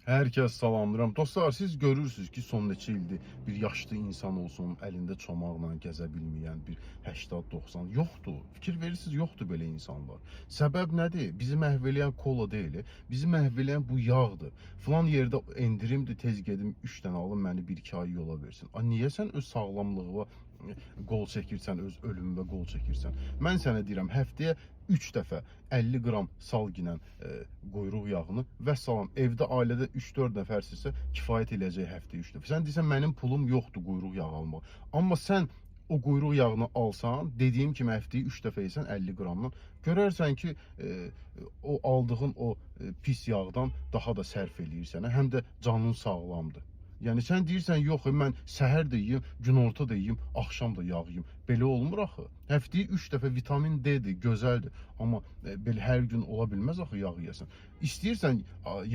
Hər kəs salamlayıram. Dostlar, siz görürsünüz ki, son neçə ildir bir yaşlı insan olsun, əlində çomaqla gəzə bilməyən bir 80-90 yoxdur. Fikir verirsiniz, yoxdur belə insanlar. Səbəb nədir? Bizi məhv eləyən kola deyil, bizi məhv eləyən bu yağdır. Filan yerdə endirimdir, tez gedim 3 dənə alım, məni 1-2 ay yola versin. A niyə sən öz sağlamlığına qol çəkirsən, öz ölümünə qol çəkirsən? Mən sənə deyirəm, həftəyə 3 dəfə 50 qram salginən quyruq yağını və salam, evdə ailədə 3-4 nəfərsinizsə kifayət eləyəcək həftəyə 3 dəfə. Sən deyirsən mənim pulum yoxdur quyruq yağı almağa. Amma sən o quyruq yağını alsan, dediyim kimi həftəyə 3 dəfə yesən 50 qramdan, görərsən ki, o aldığın o pis yağdan daha da sərf eləyir sənə, həm də canın sağlamdır. Yəni sən deyirsən yox, mən səhər də yeyim, günorta da yeyim, axşam da yağ yeyim. Belə olmur axı. Həftəyə 3 dəfə vitamin D-dir, gözəldir. Amma belə hər gün ola bilməz axı yağ yeyəsən. İstəyirsən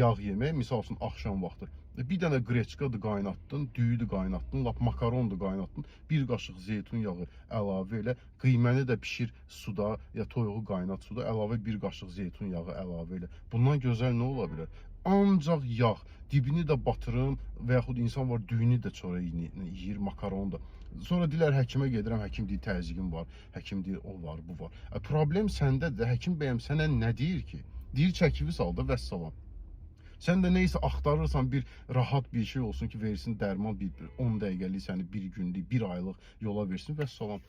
yağ yemək, misal üçün axşam vaxtı. Bir dənə qreçkadır qaynatdın, düyüdür qaynatdın, lap makarondur qaynatdın, bir qaşıq zeytun yağı əlavə elə, qiyməni də bişir suda ya toyuğu qaynat suda, əlavə bir qaşıq zeytun yağı əlavə elə. Bundan gözəl nə ola bilər? Ancaq yağ, dibini də batırım və yaxud insan var düyünü də çörək yeyir, makaron da. Sonra deyirlər həkimə gedirəm, həkim deyir təzyiqim var, həkim deyir o var, bu var. Problem səndədir. Həkim bəyəm sənə nə deyir ki? Deyir çəkili sal da vəssalam. Sən də nə isə axtarırsan, bir rahat bir şey olsun ki, versin dərman bir 10 dəqiqəlik səni bir günlük, bir aylıq yola versin, vəssalam,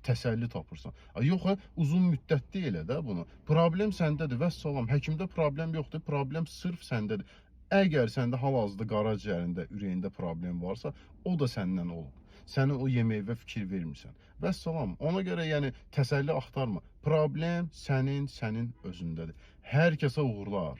təsəlli tapırsan. A, yox, uzun müddətli elə də bunu. Problem səndədir, vəssalam. Həkimdə problem yoxdur, problem sırf səndədir. Əgər səndə hal-hazırda qaraciyərində, ürəyində problem varsa, o da səndən olub. Sənin o yeməyinə fikir vermirsən. Vəssalam. Ona görə yəni təsəlli axtarma. Problem sənin özündədir. Hər kəsə uğurlar.